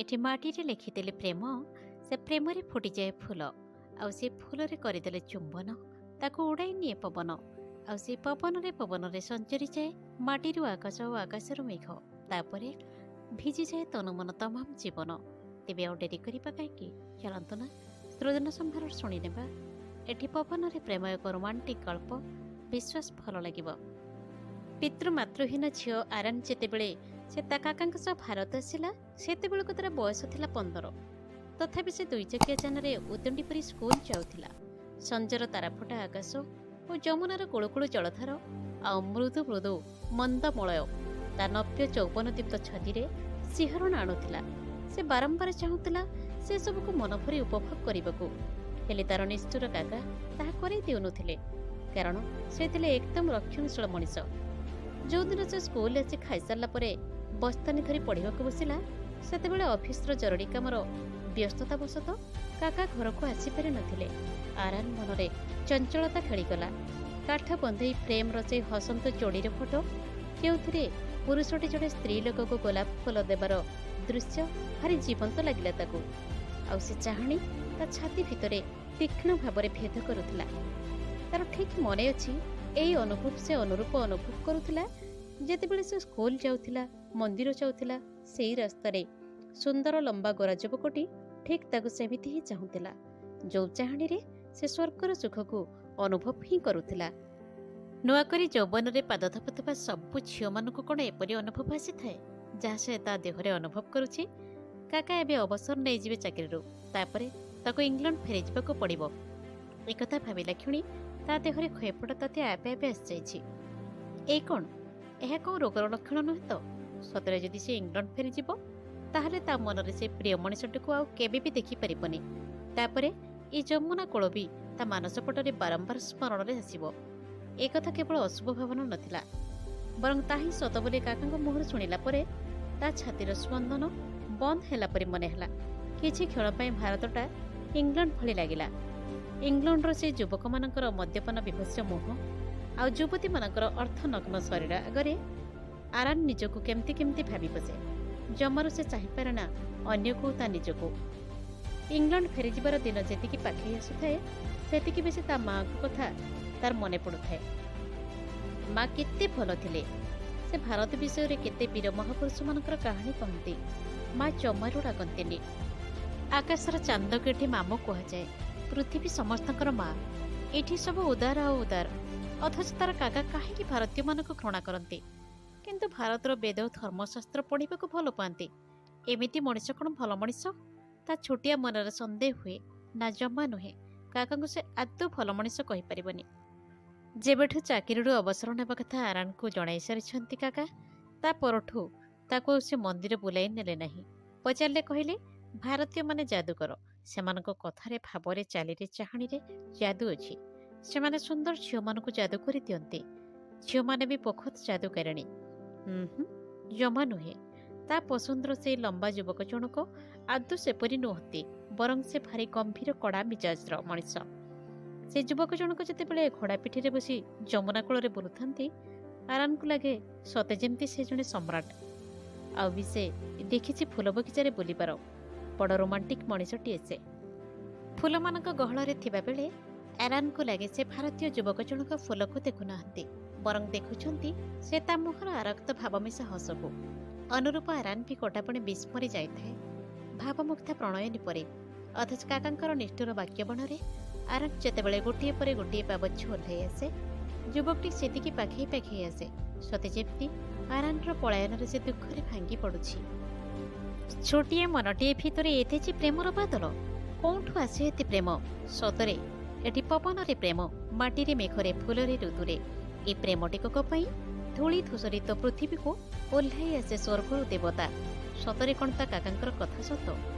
ଏଠି ମାଟିରେ ଲେଖିଦେଲେ ପ୍ରେମ, ସେ ପ୍ରେମରେ ଫୁଟିଯାଏ ଫୁଲ, ଆଉ ସେ ଫୁଲରେ କରିଦେଲେ ଚୁମ୍ବନ, ତାକୁ ଉଡ଼ାଇ ନିଏ ପବନ, ଆଉ ସେ ପବନରେ ପବନରେ ସଞ୍ଚରିଯାଏ ମାଟିରୁ ଆକାଶ ଓ ଆକାଶରୁ ମେଘ, ତାପରେ ଭିଜିଯାଏ ତନୁମନ ତମାମ ଜୀବନ। ତେବେ ଆଉ ଡେରି କରିବା କାହିଁକି, ଚାଲନ୍ତୁ ନା ସୃଜନ ସମ୍ଭାର ଶୁଣିନେବା ଏଠି ପବନରେ ପ୍ରେମ, ଏକ ରୋମାଣ୍ଟିକ୍ ଗଳ୍ପ। ବିଶ୍ୱାସ ଭଲ ଲାଗିବ। ପିତୃମାତୃହୀନ ଝିଅ ଆରାନ ଯେତେବେଳେ ସେ ତା କାକାଙ୍କ ସହ ଭାରତ ଆସିଲା, ସେତେବେଳକୁ ତାର ବୟସ ଥିଲା 15। ତଥାପି ସେ ଦୁଇ ଚକିଆ ଯାନରେ ଉଦଣ୍ଡି ପରି ସ୍କୁଲ ଯାଉଥିଲା। ସଞ୍ଜର ତାରାଫୁଟା ଆକାଶ ଓ ଯମୁନାର କୁଳୁକୁଳୁ ଜଳଧାର ଆଉ ମୃଦୁ ମୃଦୁ ମନ୍ଦମଳୟ ତା ନବ୍ୟ ଯୌବନ ଦୀପ୍ତ ଛାତିରେ ଶିହରଣ ଆଣୁଥିଲା। ସେ ବାରମ୍ବାର ଚାହୁଁଥିଲା ସେସବୁକୁ ମନ ଭରି ଉପଭୋଗ କରିବାକୁ, ହେଲେ ତାର ନିଷ୍ଠୁର କାକା ତାହା କରେଇ ଦେଉନଥିଲେ, କାରଣ ସେ ଥିଲେ ଏକଦମ ରକ୍ଷଣଶୀଳ ମଣିଷ। ଯେଉଁଦିନ ସେ ସ୍କୁଲରେ ଆସି ଖାଇସାରିଲା ପରେ ବସ୍ତାନି ଧରି ପଢ଼ିବାକୁ ବସିଲା, ସେତେବେଳେ ଅଫିସର ଜରୁରୀ କାମର ବ୍ୟସ୍ତତା ବଶତଃ କାକା ଘରକୁ ଆସିପାରି ନଥିଲେ। ଆରାନ ମନରେ ଚଞ୍ଚଳତା ଖେଳିଗଲା। କାଠ ବନ୍ଧେଇ ଫ୍ରେମ୍ର ସେଇ ହସନ୍ତ ଯୋଡ଼ିର ଫଟୋ, ଯେଉଁଥିରେ ପୁରୁଷଟି ଜଣେ ସ୍ତ୍ରୀ ଲୋକକୁ ଗୋଲାପ ଫୁଲ ଦେବାର ଦୃଶ୍ୟ, ଭାରି ଜୀବନ୍ତ ଲାଗିଲା ତାକୁ। ଆଉ ସେ ଚାହାଣୀ ତା ଛାତି ଭିତରେ ତୀକ୍ଷ୍ଣ ଭାବରେ ଭେଦ କରୁଥିଲା। ତାର ଠିକ୍ ମନେ ଅଛି, ଏଇ ଅନୁଭବ ସେ ଅନୁରୂପ ଅନୁଭବ କରୁଥିଲା ଯେତେବେଳେ ସେ ସ୍କୁଲ ଯାଉଥିଲା, ମନ୍ଦିର ଯାଉଥିଲା। ସେଇ ରାସ୍ତାରେ ସୁନ୍ଦର ଲମ୍ବା ଗୋରା ଯୁବକଟି ଠିକ୍ ତାକୁ ସେମିତି ହିଁ ଚାହୁଁଥିଲା, ଯୋଉ ଚାହାଣୀରେ ସେ ସ୍ୱର୍ଗର ସୁଖକୁ ଅନୁଭବ ହିଁ କରୁଥିଲା। ନୂଆକରି ଯୌବନରେ ପାଦ ଥାପୁଥିବା ସବୁ ଝିଅମାନଙ୍କୁ କ'ଣ ଏପରି ଅନୁଭବ ଆସିଥାଏ, ଯାହା ସେ ତା ଦେହରେ ଅନୁଭବ କରୁଛି? କାକା ଏବେ ଅବସର ନେଇଯିବେ ଚାକିରିରୁ, ତାପରେ ତାକୁ ଇଂଲଣ୍ଡ ଫେରିଯିବାକୁ ପଡ଼ିବ। ଏକଥା ଭାବିଲା କ୍ଷଣି ତା ଦେହରେ ଖଇଫଟା ତାତି ଆପେ ଆପେ ଆସିଯାଇଛି। ଏଇ କ'ଣ, ଏହା କେଉଁ ରୋଗର ଲକ୍ଷଣ ନୁହେଁ ତ? ସତରେ ଯଦି ସେ ଇଂଲଣ୍ଡ ଫେରିଯିବ, ତାହେଲେ ତା ମନରେ ସେ ପ୍ରିୟ ମଣିଷଟିକୁ ଆଉ କେବେ ବି ଦେଖିପାରିବନି। ତାପରେ ଏ ଯମୁନା କୂଳ ବି ତା ମାନସପଟରେ ବାରମ୍ବାର ସ୍ମରଣରେ ଆସିବ। ଏକଥା କେବଳ ଅଶୁଭ ଭାବନା ନଥିଲା, ବରଂ ତାହା ହିଁ ସତ ବୋଲି କାକାଙ୍କ ମୁହଁରୁ ଶୁଣିଲା ପରେ ତା ଛାତିର ସ୍ପନ୍ଦନ ବନ୍ଦ ହେଲା ପରି ମନେ ହେଲା। କିଛି କ୍ଷଣ ପାଇଁ ଭାରତଟା ଇଂଲଣ୍ଡ ଭଳି ଲାଗିଲା। ଇଂଲଣ୍ଡର ସେ ଯୁବକମାନଙ୍କର ମଦ୍ୟପାନ ବିଭତ୍ସ ମୁହଁ ଆଉ ଯୁବତୀମାନଙ୍କର ଅର୍ଦ୍ଧନଗ୍ନ ଶରୀର ଆଗରେ ଆରାନ ନିଜକୁ କେମିତି କେମିତି ଭାବି ବସେ। ଜମାରୁ ସେ ଚାହିଁପାରେ ନା ଅନ୍ୟକୁ, ତା ନିଜକୁ। ଇଂଲଣ୍ଡ ଫେରିଯିବାର ଦିନ ଯେତିକି ପାଖେଇ ଆସୁଥାଏ, ସେତିକି ବେଶୀ ତା ମାଆଙ୍କ କଥା ତାର ମନେ ପଡ଼ୁଥାଏ। ମା କେତେ ଭଲ ଥିଲେ। ସେ ଭାରତ ବିଷୟରେ କେତେ ବୀର ମହାପୁରୁଷମାନଙ୍କର କାହାଣୀ କହନ୍ତି। ମା ଜମାରୁ ରାଗନ୍ତିନି। ଆକାଶର ଚାନ୍ଦକୁ ଏଠି ମାମୁଁ କୁହାଯାଏ। ପୃଥିବୀ ସମସ୍ତଙ୍କର ମା। ଏଠି ସବୁ ଉଦାର ଆଉ ଉଦାର। ଅଥଚ ତାର କାକା କାହିଁକି ଭାରତୀୟମାନଙ୍କୁ ଘୃଣା କରନ୍ତି, କିନ୍ତୁ ଭାରତର ବେଦ ଓ ଧର୍ମଶାସ୍ତ୍ର ପଢ଼ିବାକୁ ଭଲ ପାଆନ୍ତି? ଏମିତି ମଣିଷ କ'ଣ ଭଲ ମଣିଷ? ତା ଛୋଟିଆ ମନରେ ସନ୍ଦେହ ହୁଏ। ନା, ଜମା ନୁହେଁ। କାକାଙ୍କୁ ସେ ଆଦୌ ଭଲ ମଣିଷ କହିପାରିବନି। ଯେବେଠୁ ଚାକିରିରୁ ଅବସର ନେବା କଥା ଆରାନକୁ ଜଣାଇ ସାରିଛନ୍ତି କାକା, ତା ପରଠୁ ତାକୁ ଆଉ ସେ ମନ୍ଦିର ବୁଲାଇ ନେଲେ ନାହିଁ। ପଚାରିଲେ କହିଲେ, ଭାରତୀୟମାନେ ଯାଦୁକର। ସେମାନଙ୍କ କଥାରେ, ଭାବରେ, ଚାଲିରେ, ଚାହାଣୀରେ ଯାଦୁ ଅଛି। ସେମାନେ ସୁନ୍ଦର ଝିଅମାନଙ୍କୁ ଯାଦୁ କରି ଦିଅନ୍ତି। ଝିଅମାନେ ବି ପୋଖତ ଯାଦୁକାରିଣୀ। ହୁଁ, ଜମା ନୁହେଁ। ତା ପସନ୍ଦର ସେଇ ଲମ୍ବା ଯୁବକ ଜଣକ ଆଦୌ ସେପରି ନୁହନ୍ତି, ବରଂ ସେ ଭାରି ଗମ୍ଭୀର କଡ଼ା ମିଜାଜର ମଣିଷ। ସେ ଯୁବକ ଜଣକ ଯେତେବେଳେ ଘୋଡ଼ା ପିଠିରେ ବସି ଯମୁନା କୂଳରେ ବୁଲୁଥାନ୍ତି, ଆରାନକୁ ଲାଗେ ସତେ ଯେମିତି ସେ ଜଣେ ସମ୍ରାଟ। ଆଉ ବି ସେ ଦେଖିଛି ଫୁଲ ବଗିଚାରେ ବୁଲିବାର। ବଡ଼ ରୋମାଣ୍ଟିକ୍ ମଣିଷଟିଏ ସେ। ଫୁଲମାନଙ୍କ ଗହଳରେ ଥିବାବେଳେ ଆରାନକୁ ଲାଗେ ସେ ଭାରତୀୟ ଯୁବକ ଜଣକ ଫୁଲକୁ ଦେଖୁନାହାନ୍ତି, ବରଂ ଦେଖୁଛନ୍ତି ସେ ତା ମୁହଁର ଆରକ୍ତ ଭାବମିଶା ହସକୁ। ଅନୁରୂପ ଆରାନ ବି ଗୋଟାପଣେ ବିସ୍ମରି ଯାଇଥାଏ ଭାବମୁଗ୍ଧା ପ୍ରଣୟିନୀ ପରି। ଅଥଚ କାକାଙ୍କର ନିଷ୍ଠୁର ବାକ୍ୟବାଣରେ ଆରାନ ଯେତେବେଳେ ଗୋଟିଏ ପରେ ଗୋଟିଏ ପାବଚ୍ଛ ଓହ୍ଲାଇ ଆସେ, ଯୁବକଟି ସେତିକି ପାଖେଇ ପାଖେଇ ଆସେ, ସତେ ଯେମିତି ଆରାନର ପଳାୟନରେ ସେ ଦୁଃଖରେ ଭାଙ୍ଗି ପଡ଼ୁଛି। ଛୋଟିଆ ମନଟିଏ ଭିତରେ ଏତେ ଯେ ପ୍ରେମର ବାଦଲ, କୋଉଠୁ ଆସେ ଏତେ ପ୍ରେମ? ସତରେ ଏଠି ପବନରେ ପ୍ରେମ, ମାଟିରେ, ମେଘରେ, ଫୁଲରେ, ଋତୁରେ। ଏ ପ୍ରେମ ଟିକକ ପାଇଁ ଧୂଳି ଧୂସରିତ ପୃଥିବୀକୁ ଓହ୍ଲାଇ ଆସେ ସ୍ୱର୍ଗରୁ ଦେବତା। ସତରେ କ'ଣ ତା କାକାଙ୍କର କଥା ସତ?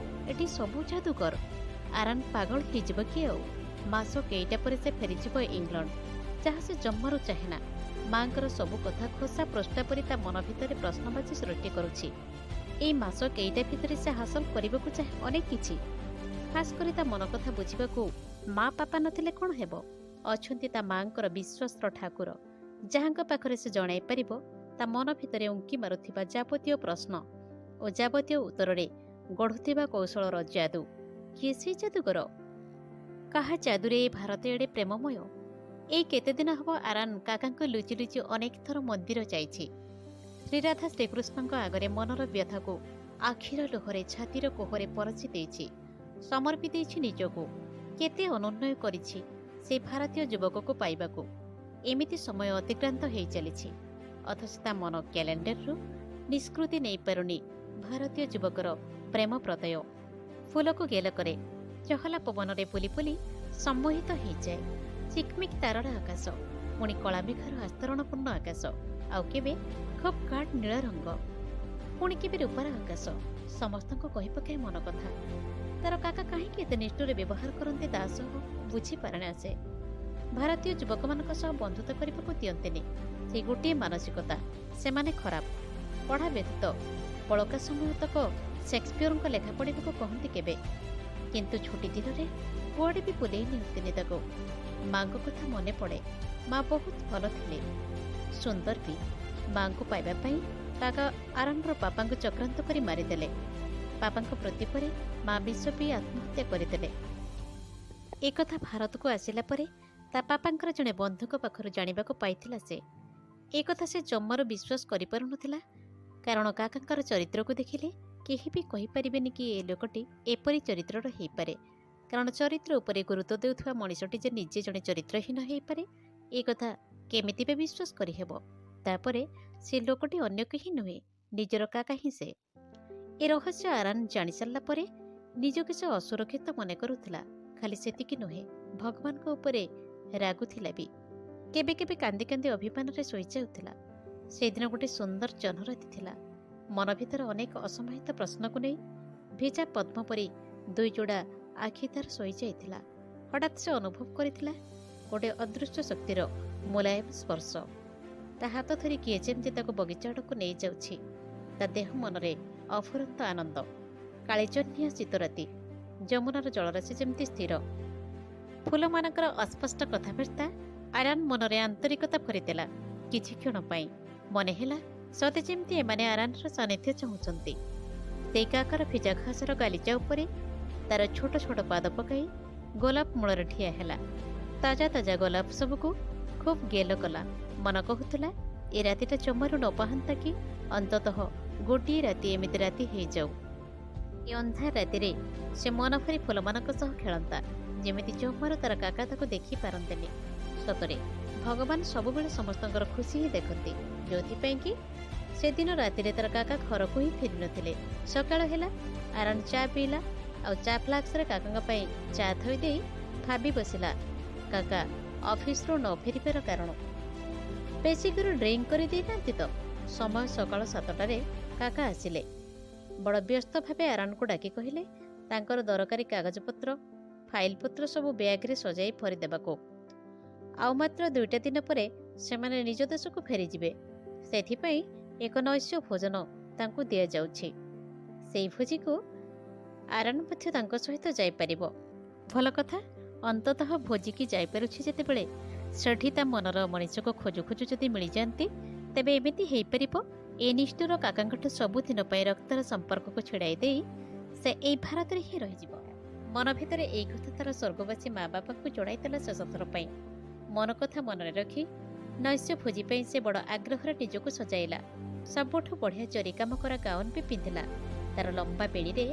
ଏଠି ସବୁ ଯାଦୁକର। ଆରାନ ପାଗଳ ହେଇଯିବ କି ଆଉ? ମାସ କେଇଟା ପରେ ସେ ଫେରିଯିବ ଇଂଲଣ୍ଡ, ଯାହା ସେ ଜମାରୁ ଚାହେନା। ମାଙ୍କର ସବୁ କଥା ଖୋସା ପ୍ରଶ୍ନ ପରି ତା ମନ ଭିତରେ ପ୍ରଶ୍ନବାଚୀ ସୃଷ୍ଟି କରୁଛି। ଏଇ ମାସ କେଇଟା ଭିତରେ ସେ ହାସଲ କରିବାକୁ ଚାହେଁ ଅନେକ କିଛି, ଖାସ କରି ତା ମନ କଥା ବୁଝିବାକୁ। ମା ବାପା ନଥିଲେ କ'ଣ ହେବ, ଅଛନ୍ତି ତା ମାଙ୍କର ବିଶ୍ୱାସର ଠାକୁର, ଯାହାଙ୍କ ପାଖରେ ସେ ଜଣାଇ ପାରିବ ତା ମନ ଭିତରେ ଉଙ୍କି ମାରୁଥିବା ଯାବତୀୟ ପ୍ରଶ୍ନ ଓ ଯାବତୀୟ ଉତ୍ତରରେ ଗଢ଼ୁଥିବା କୌଶଳର ଯାଦୁ। କିଏ ସେ ଯାଦୁଗର? କାହା ଯାଦୁରେ ଏ ଭାରତ ଏଡ଼େ ପ୍ରେମମୟ? ଏଇ କେତେଦିନ ହେବ ଆରାନ କାକାଙ୍କୁ ଲୁଚି ଲୁଚି ଅନେକ ଥର ମନ୍ଦିର ଯାଇଛି। ଶ୍ରୀରାଧା ଶ୍ରୀକୃଷ୍ଣଙ୍କ ଆଗରେ ମନର ବ୍ୟଥାକୁ ଆଖିର ଲୁହରେ, ଛାତିର କୋହରେ ପରସି ଦେଇଛି, ସମର୍ପି ଦେଇଛି ନିଜକୁ। କେତେ ଅନୁନ୍ୱୟ କରିଛି ସେ ଭାରତୀୟ ଯୁବକକୁ ପାଇବାକୁ। ଏମିତି ସମୟ ଅତିକ୍ରାନ୍ତ ହେଇ ଚାଲିଛି, ଅଥଚ ତା ମନ କ୍ୟାଲେଣ୍ଡରରୁ ନିଷ୍କୃତି ନେଇପାରୁନି ଭାରତୀୟ ଯୁବକର ପ୍ରେମ ପ୍ରତ୍ୟୟ। ଫୁଲକୁ ଗେଲ କରେ, ଚହଲା ପବନରେ ବୁଲି ବୁଲି ସମ୍ମୋହିତ ହେଇଯାଏ। ଚିକମିକ ତାରର ଆକାଶ, ପୁଣି କଳା ମେଘର ଆସ୍ତରଣପୂର୍ଣ୍ଣ ଆକାଶ, ଆଉ କେବେ ଖୁବ୍ ଗାଢ଼ ନୀଳ ରଙ୍ଗ, ପୁଣି କେବେ ରୂପାର ଆକାଶ। ସମସ୍ତଙ୍କୁ କହି ପକାଏ ମନ କଥା। ତାର କାକା କାହିଁକି ଏତେ ନିଷ୍ଠୁର ବ୍ୟବହାର କରନ୍ତି ତା ସହ, ବୁଝିପାରେନା ସେ। ଭାରତୀୟ ଯୁବକମାନଙ୍କ ସହ ବନ୍ଧୁତା କରିବାକୁ ଦିଅନ୍ତିନି। ସେଇ ଗୋଟିଏ ମାନସିକତା, ସେମାନେ ଖରାପ। ପଢ଼ା ବ୍ୟତୀତ ବଳକା ସମୟ ତକ ସେକ୍ସପିୟରଙ୍କ ଲେଖା ପଢ଼ିବାକୁ କହନ୍ତି କେବେ, କିନ୍ତୁ ଛୁଟି ଦିନରେ କୁଆଡ଼େ ବି ବୁଲେଇ ନିଅନ୍ତିନି ତାକୁ। ମାଙ୍କ କଥା ମନେ ପଡ଼େ। ମା ବହୁତ ଭଲ ଥିଲେ, ସୁନ୍ଦର ବି। ମାଙ୍କୁ ପାଇବା ପାଇଁ କାକା ଆରାନର ବାପାଙ୍କୁ ଚକ୍ରାନ୍ତ କରି ମାରିଦେଲେ। ବାପାଙ୍କ ମୃତ୍ୟୁ ପରେ ମା ବିଷ ପିଇ ଆତ୍ମହତ୍ୟା କରିଦେଲେ। ଏକଥା ଭାରତକୁ ଆସିଲା ପରେ ତା ବାପାଙ୍କର ଜଣେ ବନ୍ଧୁଙ୍କ ପାଖରୁ ଜାଣିବାକୁ ପାଇଥିଲା ସେ। ଏକଥା ସେ ଜମାରୁ ବିଶ୍ୱାସ କରିପାରୁନଥିଲା, କାରଣ କାକାଙ୍କର ଚରିତ୍ରକୁ ଦେଖିଲେ କେହି ବି କହିପାରିବେନି କି ଏ ଲୋକଟି ଏପରି ଚରିତ୍ରର ହେଇପାରେ। କାରଣ ଚରିତ୍ର ଉପରେ ଗୁରୁତ୍ୱ ଦେଉଥିବା ମଣିଷଟି ଯେ ନିଜେ ଜଣେ ଚରିତ୍ରହୀନ ହେଇପାରେ, ଏ କଥା କେମିତି ବି ବିଶ୍ୱାସ କରିହେବ? ତାପରେ ସେ ଲୋକଟି ଅନ୍ୟ କେହି ନୁହେଁ, ନିଜର କାକା ହିଁ ସେ। ଏ ରହସ୍ୟ ଆରାନ ଜାଣିସାରିଲା ପରେ ନିଜକୁ ସେ ଅସୁରକ୍ଷିତ ମନେ କରୁଥିଲା। ଖାଲି ସେତିକି ନୁହେଁ, ଭଗବାନଙ୍କ ଉପରେ ରାଗୁଥିଲା ବି। କେବେ କେବେ କାନ୍ଦି କାନ୍ଦି ଅଭିମାନରେ ଶୋଇଯାଉଥିଲା। ସେଦିନ ଗୋଟେ ସୁନ୍ଦର ଜହ୍ନରାତି ଥିଲା। ମନ ଭିତରେ ଅନେକ ଅସମାହିତ ପ୍ରଶ୍ନକୁ ନେଇ ଭିଜା ପଦ୍ମ ପରି ଦୁଇ ଯୋଡ଼ା ଆଖି ତାର ଶୋଇଯାଇଥିଲା। ହଠାତ୍ ସେ ଅନୁଭବ କରିଥିଲା ଗୋଟେ ଅଦୃଶ୍ୟ ଶକ୍ତିର ମୁଲାୟମ ସ୍ପର୍ଶ। ତା ହାତ ଧରି କିଏ ଯେମିତି ତାକୁ ବଗିଚା ଆଡ଼କୁ ନେଇଯାଉଛି। ତା ଦେହ ମନରେ ଅଫୁରନ୍ତ ଆନନ୍ଦ। କାଳିଜହ୍ନିଆ ଶୀତରାତି, ଯମୁନାର ଜଳରାଶି ଯେମିତି ସ୍ଥିର। ଫୁଲମାନଙ୍କର ଅସ୍ପଷ୍ଟ କଥାବାର୍ତ୍ତା ଆରାନ ମନରେ ଆନ୍ତରିକତା ଭରିଦେଲା। କିଛି କ୍ଷଣ ପାଇଁ ମନେ ହେଲା ସତେ ଯେମିତି ଏମାନେ ଆରାନର ସାନ୍ନିଧ୍ୟ ଚାହୁଁଛନ୍ତି। ସେଇ କାକର ଭିଜା ଘାସର ଗାଲିଚା ଉପରେ ତାର ଛୋଟ ଛୋଟ ପାଦ ପକାଇ ଗୋଲାପ ମୂଳରେ ଠିଆ ହେଲା। ତାଜା ତାଜା ଗୋଲାପ ସବୁକୁ ଖୁବ୍ ଗେଲ କଲା। ମନ କହୁଥିଲା ଏ ରାତିଟା ଜମାରୁ ନ ପାହାନ୍ତା କି, ଅନ୍ତତଃ ଗୋଟିଏ ରାତି ଏମିତି ରାତି ହେଇଯାଉ। ଏ ଅନ୍ଧାର ରାତିରେ ସେ ମନ ଭରି ଫୁଲମାନଙ୍କ ସହ ଖେଳନ୍ତା, ଯେମିତି ଜମାରୁ ତାର କାକା ତାକୁ ଦେଖି ପାରନ୍ତେନି। ସତରେ ଭଗବାନ ସବୁବେଳେ ସମସ୍ତଙ୍କର ଖୁସି ହିଁ ଦେଖନ୍ତି, ଯେଉଁଥିପାଇଁ କି ସେଦିନ ରାତିରେ ତାର କାକା ଘରକୁ ହିଁ ଫେରିନଥିଲେ। ସକାଳ ହେଲା, ଆରାନ ଚା ପିଇଲା ଆଉ ଚା ଫ୍ଲାକ୍ସରେ କାକାଙ୍କ ପାଇଁ ଚା ଥୋଇ ଦେଇ ଭାବି ବସିଲା କାକା ଅଫିସରୁ ନ ଫେରିବାର କାରଣ। ବେଶୀ କରି ଡ୍ରିଙ୍କ କରିଦେଇନାହାନ୍ତି ତ? ସମୟ ସକାଳ 7ଟାରେ କାକା ଆସିଲେ। ବଡ଼ ବ୍ୟସ୍ତ ଭାବେ ଆରାନକୁ ଡାକି କହିଲେ ତାଙ୍କର ଦରକାରୀ କାଗଜପତ୍ର, ଫାଇଲପତ୍ର ସବୁ ବ୍ୟାଗରେ ସଜାଇ ଭରିଦେବାକୁ। ଆଉ ମାତ୍ର 2ଟା ଦିନ ପରେ ସେମାନେ ନିଜ ଦେଶକୁ ଫେରିଯିବେ। ସେଥିପାଇଁ ଏକ ନୈଶ୍ୟ ଭୋଜନ ତାଙ୍କୁ ଦିଆଯାଉଛି। ସେଇ ଭୋଜିକୁ ଆରାନ ମଧ୍ୟ ତାଙ୍କ ସହିତ ଯାଇପାରିବ। ଭଲ କଥା, ଅନ୍ତତଃ ଭୋଜିକି ଯାଇପାରୁଛି ଯେତେବେଳେ, ସେଠି ତା ମନର ମଣିଷକୁ ଖୋଜୁ ଖୋଜୁ ଯଦି ମିଳିଯାଆନ୍ତି, ତେବେ ଏମିତି ହେଇପାରିବ ଏ ନିଷ୍ଠୁର କାକାଙ୍କଠୁ ସବୁଦିନ ପାଇଁ ରକ୍ତର ସମ୍ପର୍କକୁ ଛିଡ଼ାଇ ଦେଇ ସେ ଏଇ ଭାରତରେ ହିଁ ରହିଯିବ। ମନ ଭିତରେ ଏଇ କଥା ତାର ସ୍ୱର୍ଗବାସୀ ମା ବାପାଙ୍କୁ ଜଣାଇଦେଲା ଶେଷଥର ପାଇଁ। ମନ କଥା ମନରେ ରଖି ନୈଶ୍ୟ ଭୋଜି ପାଇଁ ସେ ବଡ଼ ଆଗ୍ରହରେ ନିଜକୁ ସଜାଇଲା। ସବୁଠୁ ବଢ଼ିଆ ଜରି କାମ କରା ଗାଉନ ବି ପିନ୍ଧିଲା। ତାର ଲମ୍ବା ବେଣୀରେ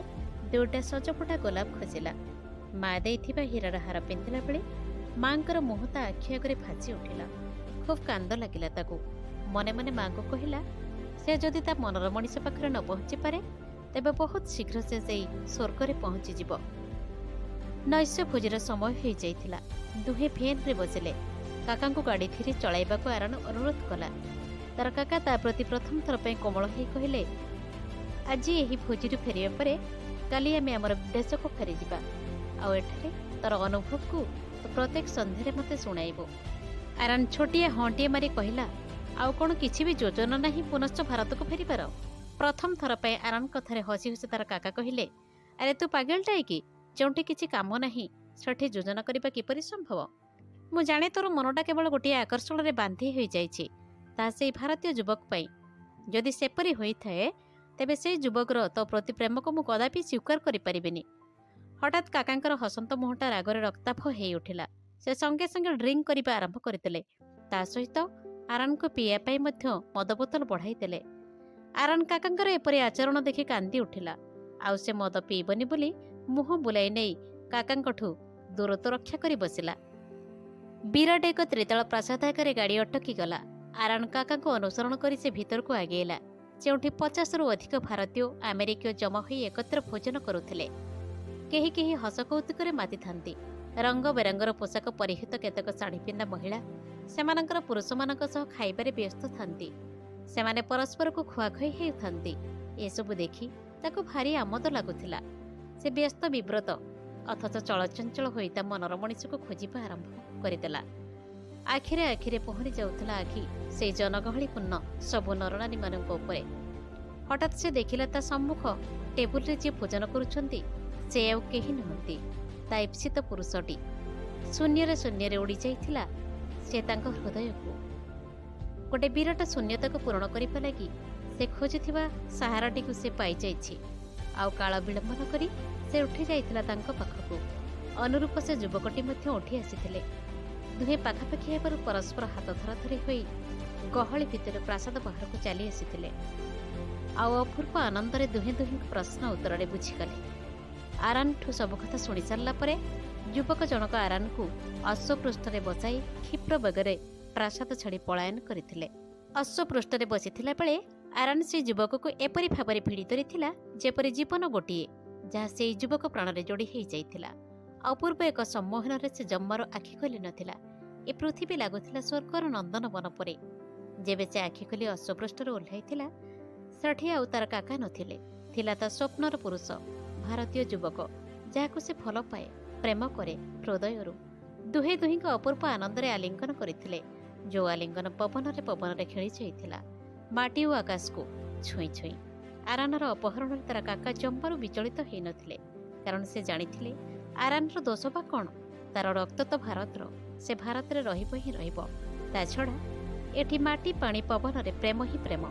2ଟା ସଜଫୁଟା ଗୋଲାପ ଖସିଲା। ମା ଦେଇଥିବା ହୀରାର ହାର ପିନ୍ଧିଲା ବେଳେ ମାଙ୍କର ମୁହଁ ତା ଆଖି ଆଗରେ ଭାସି ଉଠିଲା। ଖୁବ୍ କାନ୍ଦ ଲାଗିଲା ତାକୁ। ମନେ ମନେ ମାଙ୍କୁ କହିଲା, ସେ ଯଦି ତା ମନର ମଣିଷ ପାଖରେ ନ ପହଞ୍ଚି ପାରେ, ତେବେ ବହୁତ ଶୀଘ୍ର ସେ ସେଇ ସ୍ୱର୍ଗରେ ପହଞ୍ଚିଯିବ। ନୈଶ୍ୟ ଭୋଜିର ସମୟ ହେଇଯାଇଥିଲା। ଦୁହେଁ ଭେନ୍ରେ ବସିଲେ। କାକାଙ୍କୁ ଗାଡ଼ି ଧୀରେ ଚଳାଇବାକୁ ଆରାନ ଅନୁରୋଧ କଲା। ତାର କାକା ତା ପ୍ରତି ପ୍ରଥମ ଥର ପାଇଁ କୋମଳ ହେଇ କହିଲେ, ଆଜି ଏହି ଭୋଜିରୁ ଫେରିବା ପରେ କାଲି ଆମେ ଆମର ଦେଶକୁ ଫେରିଯିବା, ଆଉ ଏଠାରେ ତୋର ଅନୁଭବକୁ ତୁ ପ୍ରତ୍ୟେକ ସନ୍ଧ୍ୟାରେ ମୋତେ ଶୁଣାଇବୁ। ଆରାନ ଛୋଟିଆ ହଁଟିଏ ମାରି କହିଲା, ଆଉ କ'ଣ କିଛି ବି ଯୋଜନା ନାହିଁ ପୁନଶ୍ଚ ଭାରତକୁ ଫେରିବାର? ପ୍ରଥମ ଥର ପାଇଁ ଆରାନ କଥାରେ ହସି ହସି ତାର କାକା କହିଲେ, ଆରେ ତୁ ପାଗେଲଟାଏ କି? ଯେଉଁଠି କିଛି କାମ ନାହିଁ ସେଠି ଯୋଜନା କରିବା କିପରି ସମ୍ଭବ? ମୁଁ ଜାଣେ ତୋର ମନଟା କେବଳ ଗୋଟିଏ ଆକର୍ଷଣରେ ବାନ୍ଧି ହୋଇଯାଇଛି, ତାହା ସେଇ ଭାରତୀୟ ଯୁବକ ପାଇଁ। ଯଦି ସେପରି ହୋଇଥାଏ, ତେବେ ସେଇ ଯୁବକର ତୋ ପ୍ରତି ପ୍ରେମକୁ ମୁଁ କଦାପି ସ୍ୱୀକାର କରିପାରିବିନି। ହଠାତ୍ କାକାଙ୍କର ହସନ୍ତ ମୁହଁଟା ରାଗରେ ରକ୍ତାଭ ହେଇ ଉଠିଲା। ସେ ସଙ୍ଗେ ସଙ୍ଗେ ଡ୍ରିଙ୍କ କରିବା ଆରମ୍ଭ କରିଦେଲେ। ତା ସହିତ ଆରାନକୁ ପିଇବା ପାଇଁ ମଧ୍ୟ ମଦ ବୋତଲ ବଢ଼ାଇ ଦେଲେ। ଆରାନ କାକାଙ୍କର ଏପରି ଆଚରଣ ଦେଖି କାନ୍ଦି ଉଠିଲା। ଆଉ ସେ ମଦ ପିଇବନି ବୋଲି ମୁହଁ ବୁଲାଇ ନେଇ କାକାଙ୍କଠୁ ଦୂରତ୍ୱ ରକ୍ଷା କରି ବସିଲା। ବିରାଟ ଏକ ତ୍ରିତଳ ପ୍ରାସାଦ ଆଗରେ ଗାଡ଼ି ଅଟକିଗଲା। ଆରାନ କାକାଙ୍କୁ ଅନୁସରଣ କରି ସେ ଭିତରକୁ ଆଗେଇଲା, ଯେଉଁଠି 50ରୁ ଅଧିକ ଭାରତୀୟ, ଆମେରିକୀୟ ଜମା ହୋଇ ଏକତ୍ର ଭୋଜନ କରୁଥିଲେ। କେହି କେହି ହସ କୌତୁକରେ ମାତିଥାନ୍ତି। ରଙ୍ଗ ବେରଙ୍ଗର ପୋଷାକ ପରିହିତ କେତେକ ଶାଢ଼ୀ ପିନ୍ଧା ମହିଳା ସେମାନଙ୍କର ପୁରୁଷମାନଙ୍କ ସହ ଖାଇବାରେ ବ୍ୟସ୍ତ ଥାନ୍ତି। ସେମାନେ ପରସ୍ପରକୁ ଖୁଆଖୁଇ ହେଉଥାନ୍ତି। ଏସବୁ ଦେଖି ତାକୁ ଭାରି ଆମୋଦ ଲାଗୁଥିଲା। ସେ ବ୍ୟସ୍ତ ବିବ୍ରତ ଅଥଚ ଚଳଚଞ୍ଚଳ ହୋଇ ତା ମନର ମଣିଷକୁ ଖୋଜିବା ଆରମ୍ଭ କରିଦେଲା। ଆଖିରେ ଆଖିରେ ପହଁରି ଯାଉଥିଲା ଆଖି ସେଇ ଜନଗହଳିପୂର୍ଣ୍ଣ ସବୁ ନରନାରୀମାନଙ୍କ ଉପରେ। ହଠାତ୍ ସେ ଦେଖିଲା, ତା ସମ୍ମୁଖ ଟେବୁଲରେ ଯିଏ ଭୋଜନ କରୁଛନ୍ତି ସେ ଆଉ କେହି ନୁହନ୍ତି, ତା ଇପ୍ସିତ ପୁରୁଷଟି। ଶୂନ୍ୟରେ ଶୂନ୍ୟରେ ଉଡ଼ି ଯାଇଥିଲା ସେ ତାଙ୍କ ହୃଦୟକୁ। ଗୋଟେ ବିରାଟ ଶୂନ୍ୟତାକୁ ପୂରଣ କରିବା ଲାଗି ସେ ଖୋଜୁଥିବା ସାହାରାଟିକୁ ସେ ପାଇଯାଇଛି। ଆଉ କାଳ ବିଳମ୍ବ ନ କରି ସେ ଉଠି ଯାଇଥିଲା ତାଙ୍କ ପାଖକୁ। ଅନୁରୂପ ସେ ଯୁବକଟି ମଧ୍ୟ ଉଠି ଆସିଥିଲେ। ଦୁହେଁ ପାଖାପାଖି ହେବାରୁ ପରସ୍ପର ହାତ ଧରାଧରି ହୋଇ ଗହଳି ଭିତରେ ପ୍ରାସାଦ ବାହାରକୁ ଚାଲି ଆସିଥିଲେ। ଆଉ ଅପୂର୍ବ ଆନନ୍ଦରେ ଦୁହେଁ ଦୁହିଁଙ୍କ ପ୍ରଶ୍ନ ଉତ୍ତରରେ ବୁଝିଗଲେ। ଆରାନଠୁ ସବୁ କଥା ଶୁଣି ସାରିଲା ପରେ ଯୁବକ ଜଣକ ଆରାନକୁ ଅଶ୍ୱପୃଷ୍ଠରେ ବସାଇ କ୍ଷିପ୍ର ବେଗରେ ପ୍ରାସାଦ ଛାଡ଼ି ପଳାୟନ କରିଥିଲେ। ଅଶ୍ୱପୃଷ୍ଠରେ ବସିଥିଲା ବେଳେ ଆରାନ ସେ ଯୁବକକୁ ଏପରି ଭାବରେ ଭିଡ଼ି ଧରିଥିଲା, ଯେପରି ଜୀବନ ଗୋଟିଏ, ଯାହା ସେଇ ଯୁବକ ପ୍ରାଣରେ ଯୋଡ଼ି ହେଇଯାଇଥିଲା। ଅପୂର୍ବ ଏକ ସମ୍ମୋହନରେ ସେ ଜମାରୁ ଆଖି ଖୋଲି ନଥିଲା। ଏ ପୃଥିବୀ ଲାଗୁଥିଲା ସ୍ୱର୍ଗର ନନ୍ଦନବନ ପରି। ଯେବେ ସେ ଆଖି ଖୋଲି ଅଶ୍ୱପୃଷ୍ଠରୁ ଓହ୍ଲାଇଥିଲା, ସେଠି ଆଉ ତାର କାକା ନଥିଲେ। ଥିଲା ତା ସ୍ୱପ୍ନର ପୁରୁଷ, ଭାରତୀୟ ଯୁବକ, ଯାହାକୁ ସେ ଭଲ ପାଏ, ପ୍ରେମ କରେ ହୃଦୟରୁ। ଦୁହେଁ ଦୁହିଁଙ୍କ ଅପୂର୍ବ ଆନନ୍ଦରେ ଆଲିଙ୍ଗନ କରିଥିଲେ, ଯୋଉ ଆଲିଙ୍ଗନ ପବନରେ ପବନରେ ଖେଳି ଯାଇଥିଲା ମାଟି ଓ ଆକାଶକୁ ଛୁଇଁ ଛୁଇଁ। ଆରାନର ଅପହରଣରେ ତାର କାକା ଜମାରୁ ବିଚଳିତ ହେଇନଥିଲେ, କାରଣ ସେ ଜାଣିଥିଲେ ଆରାନର ଦୋଷ ବା କ'ଣ? ତାର ରକ୍ତ ତ ଭାରତର, ସେ ଭାରତରେ ରହିବ ହିଁ ରହିବ। ତା ଛଡ଼ା ଏଠି ମାଟି, ପାଣି, ପବନରେ ପ୍ରେମ ହିଁ ପ୍ରେମ।